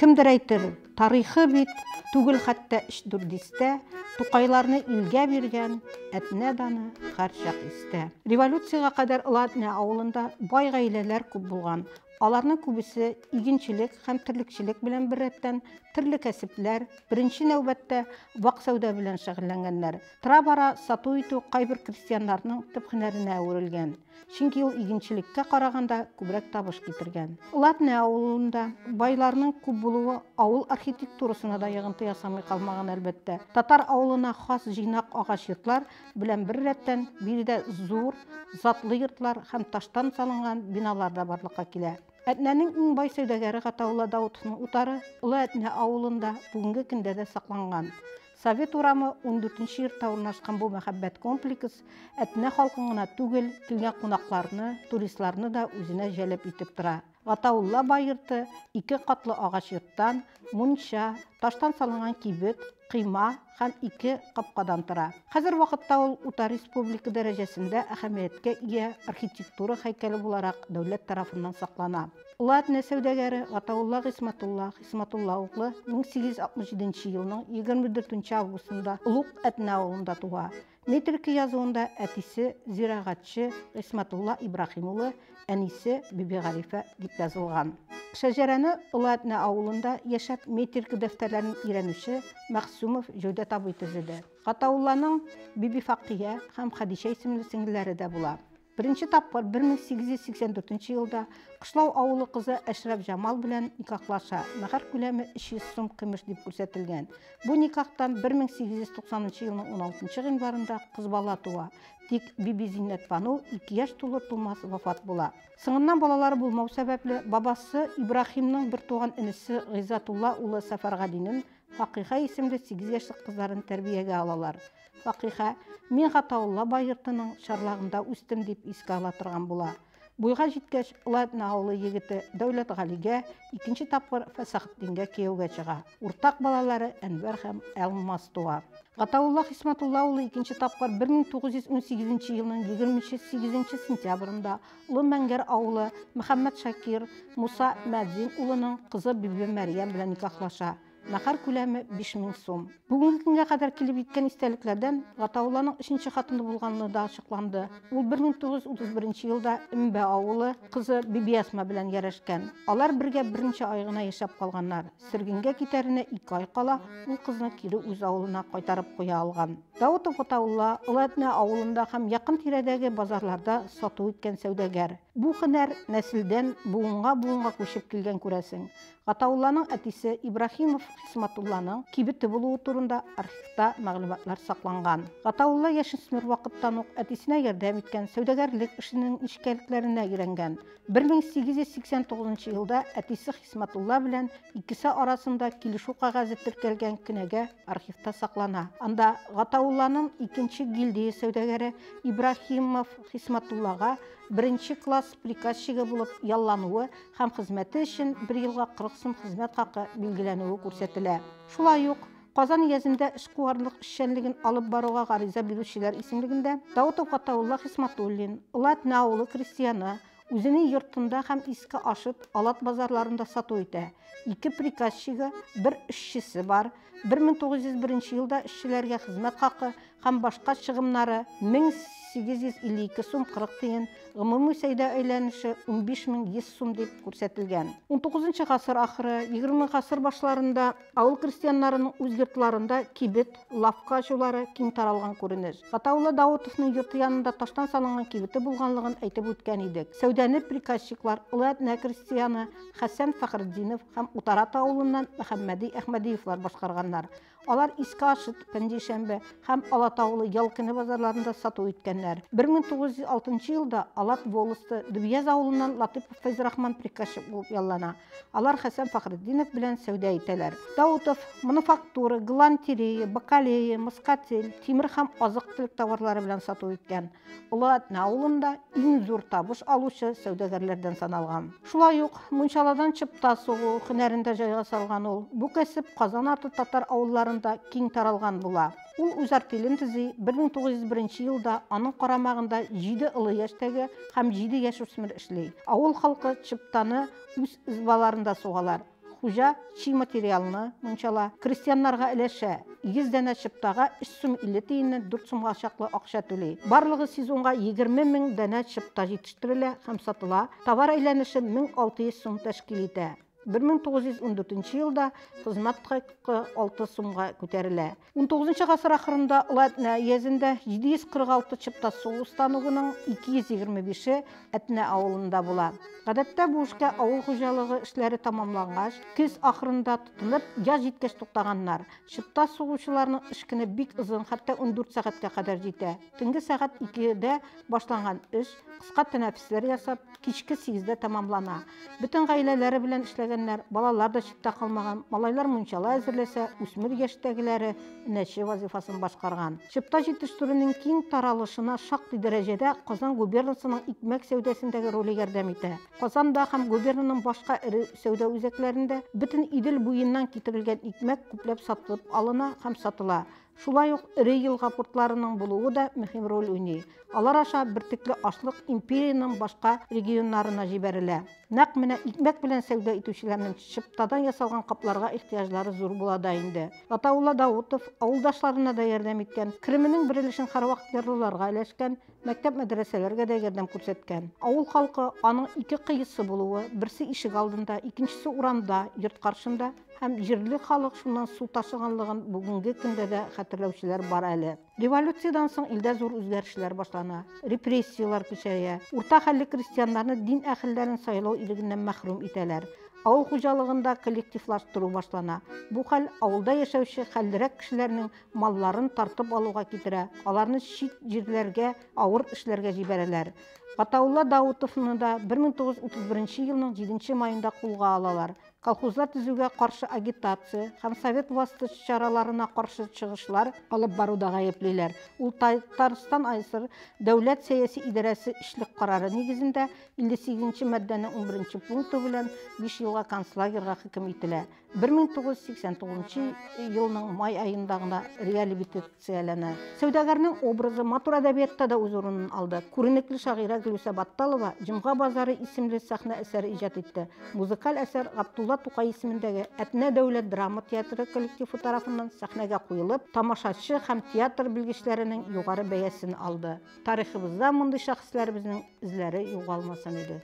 Кемдер әйтер, тарихы бит түгел хәтта өч-дүрт дистә, Тукайларны илгә биргән Әтнә даны һәрчак истә. Революциягә кадәр Олы Әтнә авылында бай гаиләләр күп булган. Аларның күбесе игенчелек һәм терлекчелек белән беррәттән төрле кәсепләр, беренче нәүбәттә вак сәүдә белән шөгыльләнгәннәр. Тора-бара сату итү кайбер крестьяннарның төп һөнәренә әверелгән. Чөнки ул игенчелеккә караганда күбрәк табыш китергән. Латнә авылында байларның күп булуы авыл архитектурасына да йогынты ясамый калмаган, әлбәттә. Татар авылына хас җыйнак агач йортлар белән беррәттән, биредә зур, затлы йортлар һәм таштан салынган биналар да барлыкка килә. Әтнәнең иң бай сәүдәгәре Гатаулла Даутовның утары Олы Әтнә авылында бүгенге көндә дә сакланган. Совет урамы ундүртенче йортта урнашкан бу мәхәббәт комплекс Әтнә халкын гына түгел, килгән кунакларны, туристларны да үзенә җәлеп итеп тора. Гатаулла бай йорты ике катлы агач йорттан, мунча, таштан салынган кибет, койма һәм ике капкадан тора. Хәзер вакытта ул Ута республика дәрәҗәсендә әһәмияткә ия архитектура һәйкәле буларак дәүләт тарафыннан саклана. Олы Әтнә сәүдәгәре Гатаулла Гыйсмәтулла Хисмәтулла углы 1867 нче елның 24 нче августында Олуг Әтнә авылында туа. Метрика язуында әтисе зирәгатьче Гыйсмәтулла Ибраһим улы, әнисе Бибигарифә дип язылган. Шәҗәрәне Олы Әтнә авылында яшәп метрика дәфтәрләрен өйрәнүче Мәгъсүмов Җәүдәт абый төзеде. Гатаулланың Бибифакия һәм Хәдичә исемле сеңелләре дә була. Беренче тапкыр 1884 нче елда Кышлау авылы кызы Әшрәфҗамал белән никахлаша, мәһәр күләме 300 сум көмеш дип күрсәтелгән. Бу никахтан 1890 нчы елның 16 нчы гыйнварында кыз бала туа, тик Бибизиннәтбану ике яшь тулыр-тулмас вафат була. Соңыннан балалары булмау сәбәпле, бабасы Ибраһимның бертуган энесе Гыйззәтулла улы Сәфәргалинең Факиһә исемле сигез яшьлек кызларын тәрбиягә алалар. Факиһә, Мин Гатаулла бай йортының чарлагында үстем, дип искә ала торган була. Буйга җиткәч, Олы Әтнә авылы егете Дәүләтгалигә, икенче тапкыр Фәсахетдингә кияүгә чыга. Уртак балалары Әнвәр һәм Алмаз туа. Гатаулла Хисмәтулла улы икенче тапкыр 1918 нче елның 28 нче сентябрендә Олы Мәңгәр авылы Мөхәммәтшакир Муса Мәдзин улының кызы Бибимәрьям белән никахлаша. Мәһәр күләме 5000 сум. Бүгенге көнгә кадәр килеп җиткән истәлекләрдән Гатаулланың өченче хатыны булганлыгы да ачыкланды. Ул 1931 елда Өмбә авылы кызы Бибиәсма белән ярәшкән. Алар бергә берничә ай гына яшәп калганнар. Сөргенгә китәренә ике ай кала, ул кызны кире үз авылына кайтарып куя алган. Даутов Гатаулла Олы Әтнә авылында һәм якын-тирәдәге базарларда сату иткән сәүдәгәр. Бу һөнәр нәселдән буынга-буынга күчеп килгән, күрәсең. Гатаулланың әтисе Ибраһимов Хисматулланың кибете булуы турында архивта мәгълүматлар сакланган. Гатаулла яшүсмер вакыттан ук әтисенә ярдәм иткән, сәүдәгәрлек эшенең нечкәлекләренә өйрәнгән. 1889 нчы елда әтисе Хисматулла белән икесе арасында килешү кәгазе теркәлгән кенәгә архивта саклана. Анда Гатаулланың икенче гильдия сәүдәгәре Ибраһимов Хисматуллага беренче класс приказчигы булып яллануы һәм хезмәте өчен бер елга 40 сум хезмәт хакы билгеләнүе күрсәтелә. Шулай ук, Казан өязендә эшкуарлык эшчәнлеген алып баруга гариза бирүчеләр исемлегендә Даутов Гатаулла Хисматуллин, Олы Әтнә авылы крестьяны, үзенең йортында һәм Иске Ашыт, Алат базарларында сату итә, ике приказчигы, бер эшчесе бар, 1901 елда эшчеләргә хезмәт хакы һәм башка чыгымнары 1852 сум 40 тиен, гомуми сәүдә әйләнеше 15100 сум дип күрсәтелгән. Унтугызынчы гасыр ахыры, егерме гасыр башларында авыл крестьяннарының үз йортларында кибет, лавка ачулары киң таралган күренеш. Гатаулла Даутовның йорты янында таштан салынган кибете булганлыгын әйтеп үткән идек. Сәүдәне приказчиклар, Олы Әтнә крестьяны Хәсән Фәхретдинов һәм Утарата авылыннан Мөхәммәди Әхмәдиевлар башкарганнар. Алар Иске Ашыт, Пәнҗешәмбе һәм Алатаулы ял көне базарларында сату иткәннәр. 1906 елда Алат волосты Дөбъяз авылыннан Латыйпов Фәйзрахман приказчик булып яллана. Алар Хәсән Фәхретдинов белән сәүдә итәләр. Даутов мануфактура, галантерея, бакалея, москатель, тимер һәм азык-төлек товарлары белән сату иткән. Олы Әтнә авылында иң зур табыш алучы сәүдәгәрләрдән саналган. Шулай ук мунчаладан чыпта сугу һөнәрен дә җайга салган ул. Бу кәсеп Казан арты татар авылларында киң таралган була. Ул үз артелен төзи, 1901 елда аның карамагында җиде олы яшьтәге һәм җиде яшүсмер эшли. Авыл халкы чыптаны үз избаларында сугалар. Хуҗа чи материалны, мунчала, крестьяннарга өләшә, 100 данә чыптага 3 сум 50 тиеннән 4 сумга чаклы акча түли. Барлыгы сезонга 20 мең данә чыпта җитештерелә һәм сатыла, товар әйләнеше 1600 сум тәшкил итә. 1914 елда хезмәт хакы 6 сумга күтәрелә. 19 гасыр ахырында Олы Әтнә өязендә 746 чыпта сугу станогының 225-е Әтнә авылында була. Гадәттә бу эшкә авыл хуҗалыгы эшләре тәмамлангач, көз ахырында тотынып, яз җиткәч туктаганнар. Чыпта сугучыларның эш көне бик озын, хәтта 14 сәгатькә кадәр җитә. Төнге сәгать 2дә башланган эш, кыска тәнәфесләр ясап, кичке 8дә тәмамлана. Бөтен гаиләләре белән эшләгәннәр, балалар да читтә калмаган, малайлар мунчала әзерләсә, үсмер яшьтәгеләре энәче вазифасын башкарган. Чыпта җитештерүнең киң таралышына шактый дәрәҗәдә Казан губернасының икмәк сәүдәсендәге роле ярдәм итә. Казанда һәм губернаның башка эре сәүдә үзәкләрендә бөтен Идел буеннан китерелгән икмәк күпләп сатып алына һәм сатыла. Шулай ук эре елга портларының булуы да мөһим роль уйный. Алар аша бөртекле ашлык империянең башка регионнарына җибәрелә. Нәкъ менә икмәк белән сәүдә итүчеләрнең чыптадан ясалган капларга ихтыяҗлары зур була да инде. Гатаулла Даутов авылдашларына да ярдәм иткән, кеременең бер өлешен һәрвакыт ярлыларга өләшкән, мәктәп-мәдрәсәләргә дә ярдәм күрсәткән. Авыл халкы аның ике кыесы булуы, берсе ишек алдында, икенчесе урамда, йорт каршында һәм җирле халык шуннан су ташыганлыгын бүгенге көндә дә хәтерләүчеләр бар әле. Революциядән соң илдә зур үзгәрешләр башлана, репрессияләр көчәя, урта хәлле крестьяннарны дин әһелләрен сайлау ирегеннән мәхрүм итәләр. Авыл хуҗалыгында коллективлаштыру башлана. Бу хәл авылда яшәүче хәллерәк кешеләрнең малларын тартып алуга китерә, аларны чит җирләргә авыр эшләргә җибәрәләр. Гатаулла Даутовны да 1931 елның 7 маенда кулга алалар. Колхозлар төзүгә каршы агитация һәм совет власте чараларына каршы чыгышлар алып баруда гаеплиләр. Ул Татарстан АССР дәүләт сәяси идарәсе эшлек карары нигезендә 58 маддәнең 11 пункты белән 5 елга концлагерьга хөкем ителә. 1989 елның май аенда гына реабилитацияләнә. Сәүдәгәрнең образы матур әдәбиятта да үз урынын алды. Күренекле шагыйрә Гөлүсә Батталова «Җомга базары» исемле сәхнә әсәре иҗат итте. Музыкаль әсәр Габдулла Тукай исемендәге Әтнә дәүләт драма театры коллективы тарафыннан сәхнәгә куелып, тамашачы һәм театр белгечләренең югары бәясен алды. Тарихыбызда мондый шәхесләребезнең эзләре югалмасын иде.